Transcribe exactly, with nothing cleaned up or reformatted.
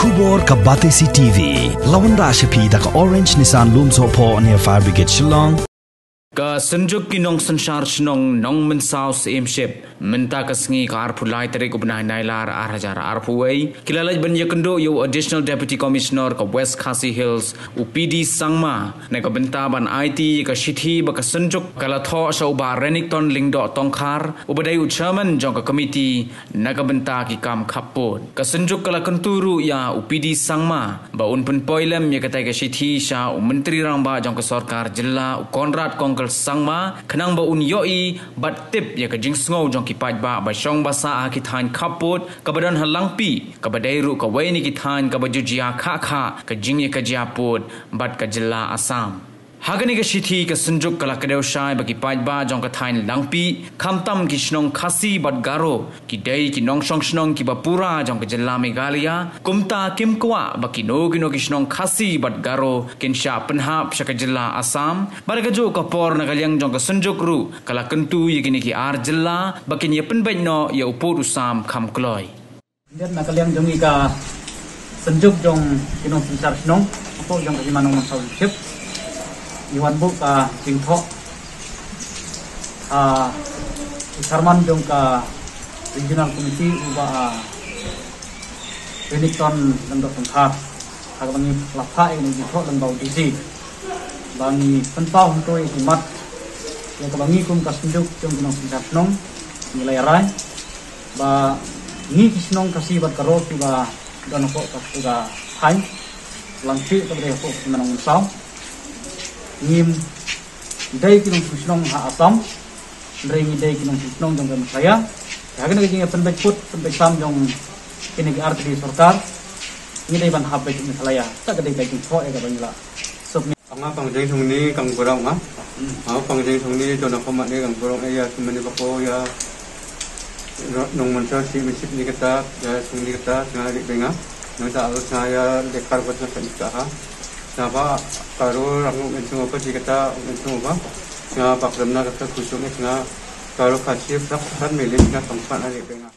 Khubor ka Batesi T V. La wanrah sha phi da ka Orange Nissan Lumsohphoh near Fire Brigade Shillong. Ka Synjuk ki Nongsynshar Shnong Nongmynsaw Syiemship mynta ka sngi ka arphew lai tarik u bnai Nailar ar hajar arphew wei ki la leit ban ïakynduh ïa u Additional Deputy Commissioner ka West Khasi Hills u P D Sangma na ka bynta ban aiti ïa ka shithi ba ka Synjuk ka la thoh sha u Bah Renikton Lyngdoh Tongkhar uba dei u Chairman jong ka Committee na ka bynta ki kam khappud. Ka Synjuk ka la kyntu ruh ïa u P D Sangma ba un pynpoi lem ïa katai ka shithi sha u Myntri Rangbah jong ka Sorkar Jylla u Conrad Kongkal Sangma khnang ba un ïohi bad tip ïa ka jingsngew jong ki paidbah ba shong ba sah ha ki thaiñ khappud kaba don ha Langpih kaba dei ruh kawei na ki thaiñ kaba ju jia khah khah ka jingïakajia pud bad ka jylla Assam. Ha kane ka shithi ka Synjuk ka la kdew shai ba ki paidbah jong ka thaiñ Langpih khamtam ki shnong Khasi bad Garo ki dei ki nongshong shnong kiba pura jong ka jylla Meghalaya, kumta kim kwah ba kino kino ki shnong Khasi bad Garo kin shah pynhap sha ka jylla Assam. Bad ha kajuh ka por na ka liang jong ka Synjuk ruh ka la kyntu ïa kine ki ar jylla ba kin ïa pynbeit noh ïa u pud u sam kham kloi. Dep na ka liang jong ngi ka Synjuk jong ki Nongsynshar Shnong hapoh jong ka Hima Nongmynsaw Syiemship, ngi wan buh ka jingthoh ha u Chairman jong ka Regional Committee u Bah Renikton Lyngdoh Tongkhar. Ha kaba ngi la phah ïa ka jingthoh lyngba u D C ba ngi pynpaw hangto ïa ka mat ïa kaba ngi kum ka Synjuk jong ki Nongsynshar Shnong ngi la ïa rai ba ngi ki shnong Khasi bad Garo kiba don hapoh ka, ka thaiñ Langpih kaba dei hapoh ka Hima Nongmynsaw, ngim dei ki nongshong shnong ha Assam, hynrei ngi dei ki nongshong shnong jong ka Meghalaya. Ha kane ka jingïapynbeit pud pynbeit sam jong kine ki artylli sorkar, ngi dei ban hap beit Meghalaya. Kata ka dei ka jingthoh ïa kaba ngi la submit. Nga pang jeng sung ni kang kurang nga. Nga pang jeng sung ni jona ko mat ni kang kurang ïa sung ni ba ko ïa Nongmynsaw Syiemship ni kata ïa sung ni kata nga ri benga. Nang ta al sa ïa lekar ko sa ni ka ha. Sa ba Garo rang nong sung ko si kata sung ba. Nga pak ram na kata kusung nga Garo Khasi sak san melin nga tong pan ri benga.